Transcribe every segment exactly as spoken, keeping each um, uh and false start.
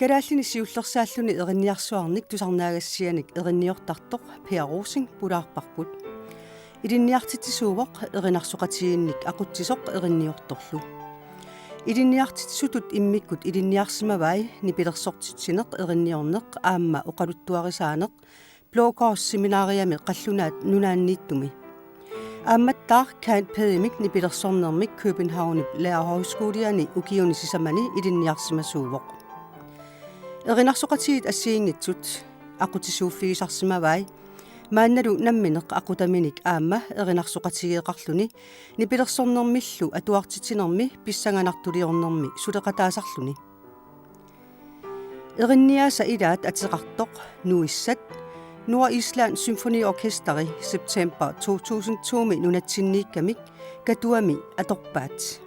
Kalaallinik siullersaalluni erinniarsuarnik tusarnaagassianik erinniortartoq Per Rosing pulaarparput. Ilinniartitsisuuvoq erinarsoqatigiinnik aqutsisoq erinniortorlu. Ilinniartitsisutut immikkut ilinniarsimavai nipilersortitsineq erinniorneq aamma oqaluttuarisaaneq Blå Kors Seminariami qallunaat nunaanniittumi. Aammattaaq Cand.Ped.-imik nipilersornermik Københavnip Lærerhøjskoliani ukiuni sisamani ilinniarsimasuuvoq. Erinarsoqatigiit assigiinngitsut aqutsisuuffigisarsimavai, maannalu nammineq aqutaminik aamma erinarsoqatigeeqarluni nipilersornermillu atuartitsinermi pissanganartuliornermi suleqataasarluni. Erinniaasa ilaat ateqartoq Nuissat, Nordisland Symfoniorkesteri september to tusind to-mi nunatsinniikkamik Katuami atorpaat.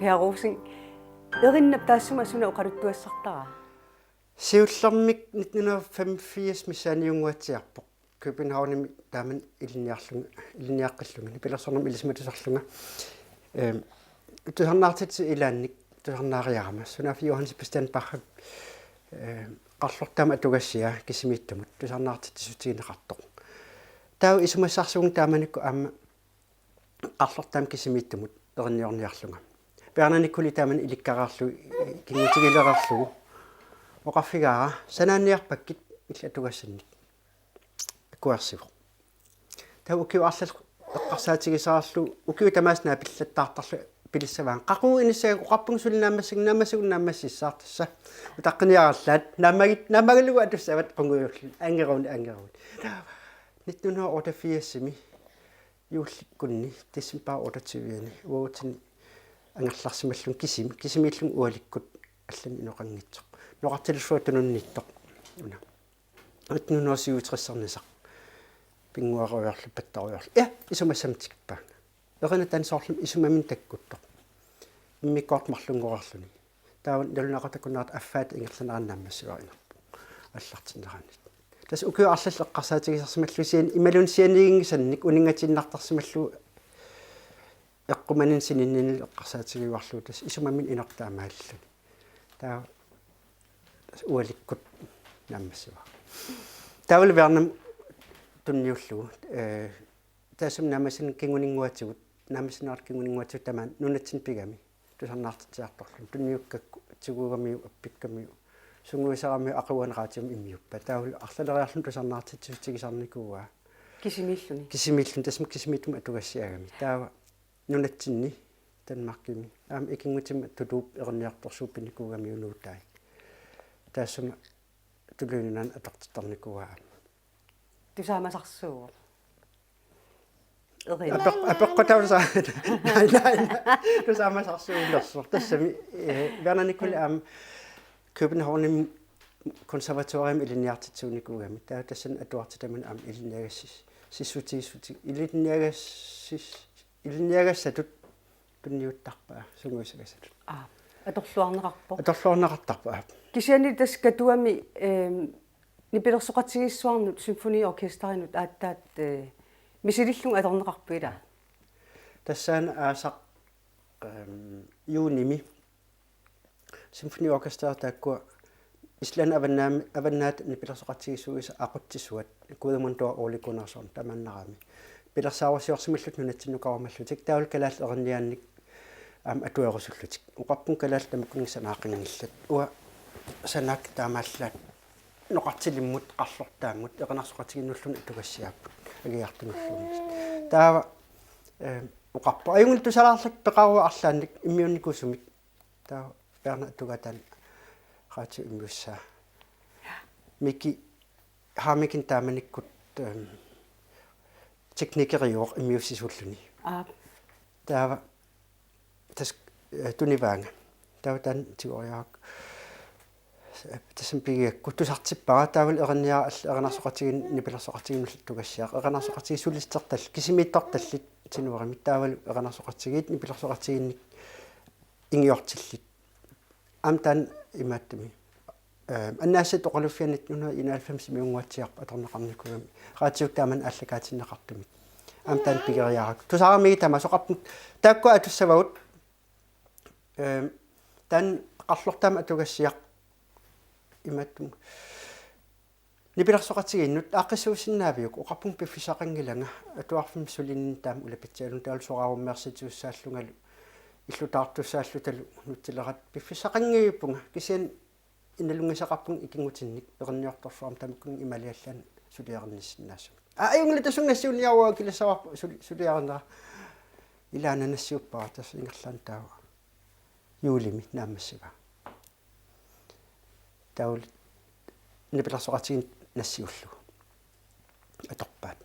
Per Rosing, erinnap taassuma suna oqaluttuassartara? Siullermik nitten hundrede og femogfirs missaaniunnguatsiarpoq. Københavnimi taamani ilinniarlunga, ilinniaqqillunga, nipilersornermik ilisimatusarlunga. Ehm, tusarnaartitsisut ilaannik tusarnaariarama. Sunaaffa Johan Sebastian Bach, ehm, Qarlortaamut atugassiaa kisimiittumut tusarnaartitsissutigineqartoq. Taava isumassarsivunnga taamanikkut aamma Qarlortaamut kisimiittumut erinniorniarlunga. Bjarne Nicolai taamani ilikkariarlugu, ikinngutigilereerlugu. Oqarfigaara: Sanaanniarpakkit illit atugassannik. Akuersivoq. Taava ukiut arlallit eqqarsaatigisarlugu, ukiut tamaasa naapillattaartarlunga pilissavaanga. Qaqugu inissagakku oqarpunga suli naammassig-, naammassigu naammassissaartussaq. Utaqqiniarallaat, naammagit-, naammagalugu atussavat qungujullu. Angeruuni, angeruuni. Nitten hundrede og otteogfirs-imi juullikkunni, december otteogtyve-ani, uagutsinnut angerlarsimallunga kisimi, kisimiillunga ualikkut allanut inoqanngitsoq. Noqartilersuaq tununniittoq. Una. Nitten hundrede og syvogtres-ernisaq. Pinnguarujoorlu, pattarujoorlu. Ja, isumassama tikippaanga. Erinat taanna soorlumi isumaminnik takkuttoq. Immikkoortoq marlunngoreerluni. Taava nalunaaqutaq akunnera affaata ingerlanerani naammassivara inerpoq. Aallartinnerani. Tassa ukiut arlallit eqqarsaatigisarsimallugu sian-, imaluunniit sianiginngisannik uninngatiinnartarsimallugu eqqumaninni sininninnilu eqqarsaatigiuarlugu tassa isumaminnik inertoq taamaalilluni. Taava tassa ualikkut naammassivara. Taavalu Bjarnemut tunniullugu, eh, taassuma naammassineq kinguninnguatigut, naammassineqartut kinguninnguatigut tamaani nunatsinni pigami. Tusarnaartitsiartorluni. Tunniukkakku tiguugamiuk, appikkamiuk, sungiusaramiuk, aqaguani raatiumi immiuppat. Taavalu arlaleriarluni tusarnaartitsissutigisarnikuuaa. Kisimiilluni. Kisimiilluni, tassami kisimiittumut atugassiagami. Taava nunatsinni Danmarkimi. Aamma ikinngutima Tuluup erinniartorsuup pinnikuugamiuk Nuutai. Taassuma Tuluit Nunaannut atortittarnikuuaa aamma. Tusaamasarsuuvoq. Erinaq. Apeq-, apeqqutaavoq sa-, nej, nej, nej. Tusaamasarsuulersoq. Tassami, eh, Bjarne Nicolai aamma Københavnimi konservatoriumi ilinniartitsisuunikuugami. Taava tassani atuartitami aamma ilinniagassis-, sissutigissuti-, ilinniagassis-, ilinniagassatut tunniuttarpaa, sungiusagasatut. Aa, atorluarneqarpoq. Atorluarneqartarpoq, aa. Kisianni tassa Katuami, ehm, nipilersoqatigiissuarnut symfoniorkesterinut aatsaat, eh, misilillunga atorneqarpoq, ilaa? Tassaana aasaq, ehm, juunimi symfoniorkesteri taakkua Islandip avannaami, avannaata nipilersoqatigiissuisa aqutsisuat Guðmundur Óli Gunnarsson tamannaarami. Pilersaarusiorsimallutik nunatsinnukarumallutik, taavalu kalaallit erinniaannik aamma atuerusullutik. Oqarpunga kalaallit tamakkununnga sanaaqqinngillat. Uanga sanaakka taamaallaat Noqartilimmut, Qarlortaammut, erinarsoqatigiinnulluunniit atugassiaapput, agiartunulluunniit. Taava, eh, oqarpoq: Ajunngilaq, tusalaarlakka, peqaruit arlaannik immiunnikuusumik. Taava Bjarne atugaa taanna radiumi immiussaa. Miki Hammeken taamanikkut, ehm, teknikeriuvoq immiussisuulluni. Aap. Taava tassa, eh, tunivaanga. Taava taanna tigoriarakku. Tassami pigigakku tusartippara, taavalu erinniara-, erinarsoqatigiinnik nipilersoqatigiinnullu atugassiaq. Erinarsoqatigiit sulistertallit, kisimiittortallit tenorimi, taavalu erinarsoqatigiit nipilersoqatigiinnik ingiortillit. Aamma taanna imaattumi. Ehm, annaassat oqaluffianni nitten hundrede og enoghalvfems-imi unnguatsiarpoq atorneqarnikuugami. Radiukkut taamani aallakaatinneqartumik. Aamma taanna pigeriarakku. Tusaramigit tamaasa oqarpunga taakkua atussavagut. Ehm, taanna qarlortaama atugassiaq imaattumik. Nipilersoqatigiinnut aaqqissuussinnaaviuk, oqarpunga piffissaqanngilanga atuarfimmi sulininni taama ulapitsigaluni, taavalu soraarummeersitisussaallungalu illuttaartussaallutalu nutsilerat piffissaqanngivippunga, kisianni nalunngisaqarpunga ikinngutinnik erinniortorsuarmik tamakkununnga imaaliallaannaq suliarinnissinnaasumik. Aa, ajunngilaq, tassa nassiunniaruara kilissavarput sul-, suliarinera. Ilaana nassiuppara, tassa ingerlaannaq taava juulimi naammassivara. Taavalu nipilersoqatigiinnut nassiullugu atorpaat.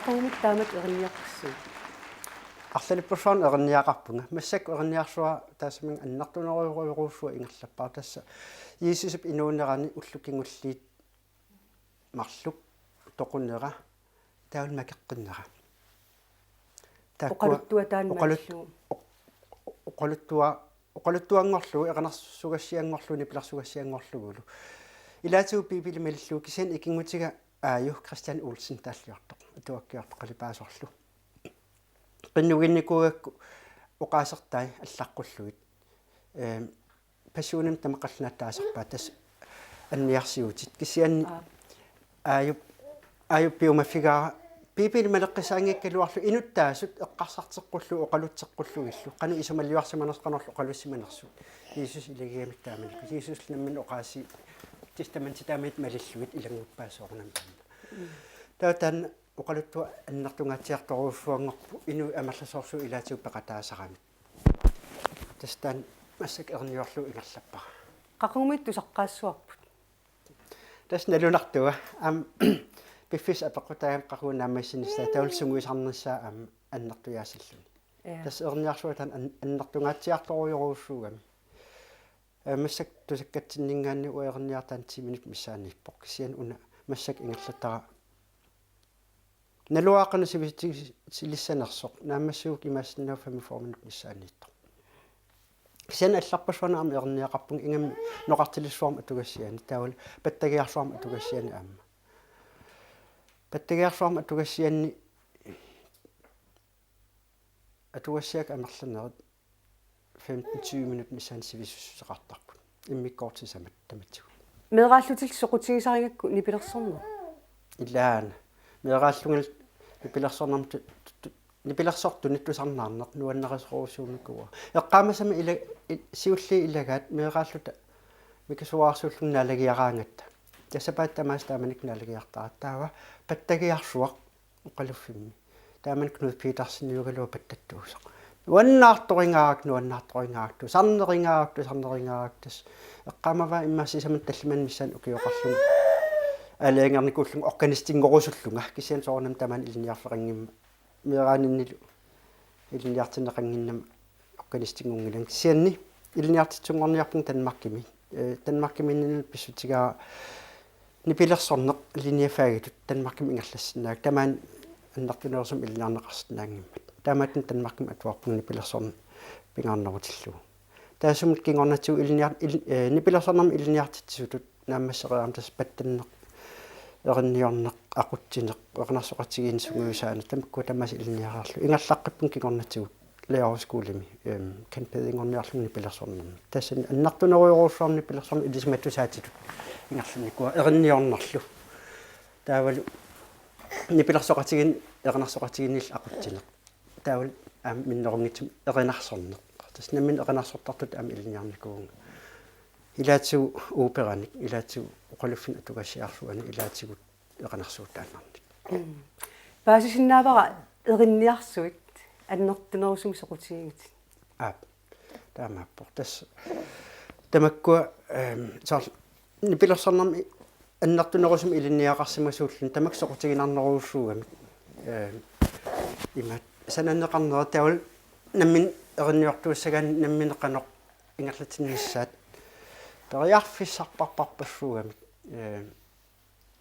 Uumik taamatut erinniaqqissuit? Arlalippassuarnut erinniaqarpunga. Massakkut erinniarsuara taassuminnga annertunerujorujussuaq ingerlappara. Tassa Jiisusip inuunerani ullut kingulliit marluk toqunera taavalu makeqqinnera. Taakkua oqaluttuaq taanna oqalut-, allugu. Oq-, oqaluttua-, oqaluttuanngorlugu, eqanersugassianngorlugu, nipilersugassianngorlugulu. Ilaatigut Biibilit malillugu kisianni ikinngutiga Aaju Christian Olsen taalliortoq, atuakkiortoq qalipaasorlu. Qinnugiinnikuugakku oqaasertai allaqqullugit. Ehm, Passionimut tamakku qallunaatut taasarpaat, tassa anniarsiutit. Kisianni Aap. Aaju, Aaju piumaffigaara Biibilit maleqqissaanngikkaluarlugu inuttaasut eqqarsarteqqullugu oqalutseqqullugillu. Qanoq isumaliuarsimanersut, qanorlu oqalussimanersut. Jiisusip ilagigamikku taamanikkut. Jiisusip nammineq oqaasii testamenti taamanikkut malillugit ilannguppaat soorunami aamma. Mm. Taava taanna oqaluttuaq annertungaatsiartorujussuanngorpoq inuit amerlasoorsuit ilaatigut peqataasaramik. Tassa taanna massakkut erinniorlugu ingerlappara. Qaqugumiit tusaqqaassuarput? Tassa nalunartua. Aamma piffissaq apeqqutaagami qaqugu naammassinissaa, taavalu sungiusarnissaa aamma annertujaasilluni. Ja. Tassa erinniarsuaq taanna an-, annertungaatsiartorujorujussuugami. Ee, massakkut tusakkatsinninngaanniit uanga erinniartara ti minutsit missaanniippoq. Kisianni una massakkut ingerlatara naluara qanoq sivisutigilissanersoq, naammassivugut imaassinnaavoq femogfyrre minutsit missaanniittoq. Kisianni allarpassuarnut aamma erinniaqarpunga, ingammik Noqartilissuarmut atugassiaani, taavalu Pattagiarsuarmut atugassiaani aamma. Pattagiarsuarmut atugassiaani atugassiakka amerlanerit femten tyve minutsit missaanni sivisussuseqartarput. Immikkoortut sisamat tamatigut. Meeraallutillu soqutigisarigakku nipilersorneq? Ilaana. Meeraallungalu nipilersornermut tu-, tu-, tu-, nipilersortunut tusarnaarneq nuannarisorujussuummikuuara. Eqqaamasama ila-, i-, siulliit ilagaat meeraalluta mikisuararsuullunga naalagiaraangatta. Tassa sapaatip tamaasa taamanikkut naalagiartaratta, taava Pattagiarsuaq oqaluffimmi. Taamani Knud Peterseniugaluaq pattattuusoq. Nuannaartoringaarakku, nuannaartoringaarakku, tusarneringaarakku, tusarneringaarakku, tassa eqqaamavara immaqa sisamat tallimanik missaanni ukioqarlunga aalajangereernikuullunga organistinngorussuullunga, kisianni soorunami tamaani ilinniarfeqanngimmat, meeraaninnilu ilinniartinneqannginnama organistinngorlunga. Kisianni ilinniartitsunngorniarpunga Danmarkimi. Ee, Danmarkimiinnilu pissutigaara nipilersorneq linjefagitut Danmarkimi ingerlassinnaagakku. Tamaani annertunerusumik ilinniarneqarsinnaanngimmat. Taamaattumik Danmarkimi atuarpunga nipilersorneq pingaarnerutillugu. Taassuma kingornatigut ilinniar-, il-, ee, nipilersornermik ilinniartitsisutut naammassereerama tassa pattanneq, erinniorneq, aqutsineq, erinarsoqatigiinneq, sungiusaaneq, tamakkua tamaasa ilinniareerlugit. Ingerlaqqippunga kingornatigut lærerhøjskolemi, ehm, kandidatinngorniarlunga nipilersornermi. Tassani annertunerujorujussuarmik nipilersorneq ilisimatussaatitut ingerlannikuuara erinniornerlu. Taavalu nipilersoqatigiinneq, erinarsoqatigiinneq aqutsineq. Taavalu aamma minnerunngitsumik erinarsorneq. Tassa nammineq erinarsortartutut aamma ilinniarnikuuvunga. Ilaatigut operanik, ilaatigut oqaluffinnik atugassiarsuanik, ilaatigut erinarsuutaannarnik. Mm. Paasisinnaavara erinniarsuit annertunerusumik soqutigigitit? Aap. Taamaappoq. Tassa tamakkua, ehm, soorlu nipilersornermi annertunerusumik ilinniagaqarsimasuulluni tamakku soqutiginarnerujussuugamik. Ehm, imaattoq sananeqarnera taavalu nammineq erinniortuussagaanni nammineq qanoq ingerlatinnissaat periarfissarpassuugamik. Ehm,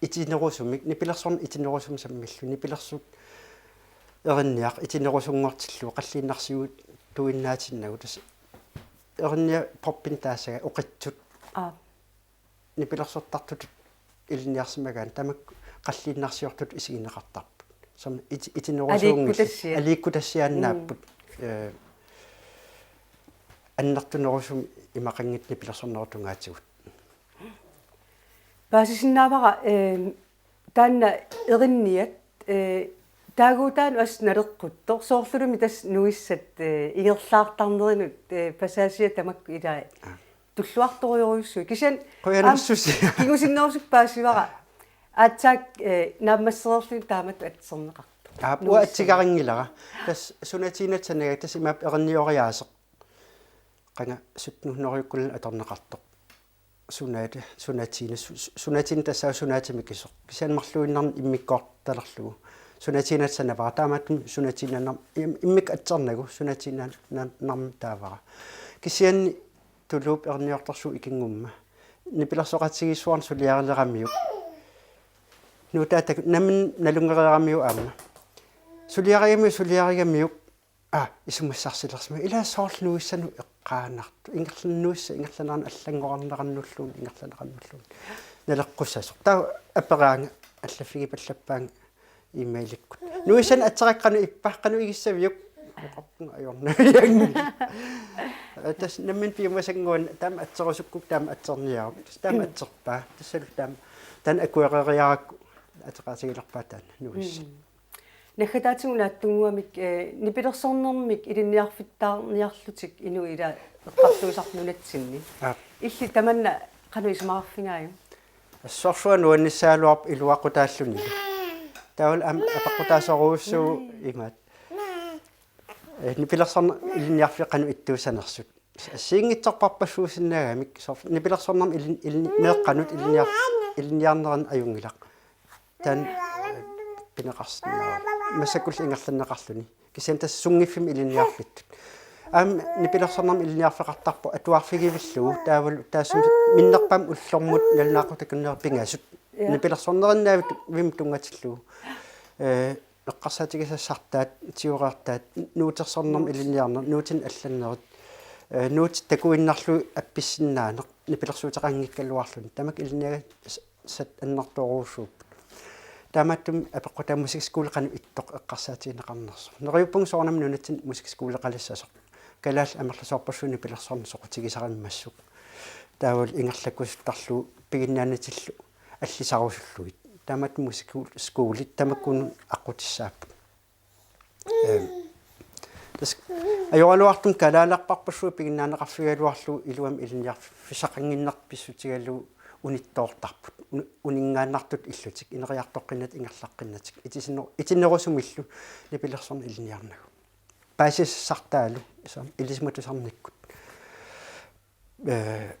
itinerusumik, nipilersorneq itinerusumik sammilluni, nipilersoq erinniaq itinerusunngortillugu qalliinnarsiutuinnaatinnagu, tassa erinniaq poppinik taassagaa oqitsut. Aap. Nipilersortartutut ilinniarsimagaanni tamakku qalliinnarsiortutut isigineqartarput. Som iti-, itinerusuunngillat. Aliikkutassiat. Aliikkutassiaannaapput. Mm. Ee, annertunerusumik imaqanngitsoq nipilersornerup tungaatigut. Paasisinnaavara, ehm, taanna erinniat, eh, taaguutaanut assut naleqquttoq, soorlulumi tassa nuissat, eh, ingerlaartarnerinut, eh, passaasiat tamakku ilaat. Aa. Tulluartorujorujussuit. Kisianni qujanarsusia. Aamma kingusinnerusukkut paasivara. Aatsaat, eh, naammassereerluni taamatut atserneqartoq. Aap, uanga nuissanik atsigarinngilara. Tassa suna tiinnata sanaga, tassa imaappoq erinnioriaaseq. Qanga sytten hundrede-kkulluunniit atorneqartoq. Sunaata, sunatiina, su-, su-, sunatiina tassaavoq sunaata mikisoq. Kisianni marluinnarni immikkoortalerlugu. Sunatiinat sanavara, taamaattumik sunatiinannar-, im-, immikkut atsernagu sunatiinannar-, narmi taavara. Kisianni tuluup erniortorsuup ikinngumma nipilersoqatigiissuarnik suliarileramiuk. Nuutaata nammineq nalunngereeramiuk aamma. Suliarigamiuk, suliarigamiuk. Aa, isumassarsilersimavoq. Ilaa soorlu nuissanut eqqaanartoq. Ingerlan-, nuissat ingerlanerannut allanngorarnerannulluunniit, ingerlanerannulluunniit. Naleqqussasoq. Taava aperaanga, allaffigipallappaanga e-mailikkut. Nuissanik atserakku qanoq ippa, qanoq igissaviuk? Oqarpunga ajornavianngilaq. Tassa nammineq piumasannguanik taama atserusukkukku taama atserniaruk. Tassa taama atserpaa. Tassalu taama taanna akuereriarakku ateqaatigilerpaa taanna nuissat. Mm. Naggataatigut naatsunnguamik, eh, nipilersornermik ilinniarfittaarniarlutik inuit ila eqqartuisartut nunatsinni. Aap. Illit tamanna qanoq isumaqarfigaajuk? Assorsuaq nuannissagaluarpoq iluaqutaallunilu. Taavalu aamma apeqqutaasorujussuuvoq imaat. Eh, nipilersorneq ilinniarfik qanoq ittuussanersut. Assigiinngitsorpassuusinnaagamik soorlu nipilersornermik ilin-, ilin-, meeqqanut ilinniar-, ilinniarneranut ajunngilaq. Taanna, eh, pineqarsinnaavoq. Massakkullu ingerlanneqarluni. Kisianni tassa sunngiffimmi ilinniarfittut. Aamma nipilersornermik ilinniarfeqartarpoq atuarfigivillugu taavalu taassuma minnerpaamik ullormut nalunaaqutaq akunneri pingasut. Ja. Nipilersornerinnaavimmi tunngatillugu. Eh, eqqarsaatigisassartaat, tigoriartaat, nuutersornermik ilinniarneq, nuutinik allannerit, eh, nuutit takuinnarlugit appissinnaaneq, nipilersuuteqanngikkaluarluni. Tamakku ilinniagassat annertoorujussuupput. Taamaattumik apeqqutaa musikskole qanoq ittoq eqqarsaatigineqarnersoq. Neriuppunga soorunami nunatsinni musikskoleqalissasoq. Kalaallit amerlasoorpassuit nipilersorneq soqutigisarimmassuk. Taavalu ingerlakkusuttarlugu piginnaanatillu allisarusullugit. Taamaattumik musikskolit tamakkununnga aqqutissaapput. Ehm, tassa ajoraluartumik kalaalerparpassuit piginnaaneqarfigigaluarlugu iluamik ilinniarfissaqannginnerput pissutigalugu unittoortarput. Uni-, uninngaannartutut illutik, ineriartoqqinnatik, ingerlaqqinnatik. Itisino-, itinerusumillu nipilersorneq ilinniarnagu. Paasisassartaalu, soorlu ilisimatusarnikkut. Eh,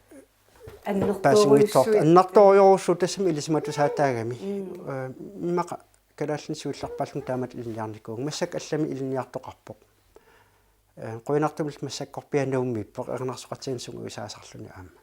annertoorujussuit. Paasinngisoortut. Annertoorujussuit tassami ilisimatusaataagami. Mm. Eh, immaqa kalaallinik siullerpaallunga taamatut ilinniarnikuuvunga. Massakkut allamik ilinniartoqarpoq. Eh, qujanartumillu massakkorpiaq Nuummiippoq, erinarsoqatigiinneq sungiusaasarluni aamma.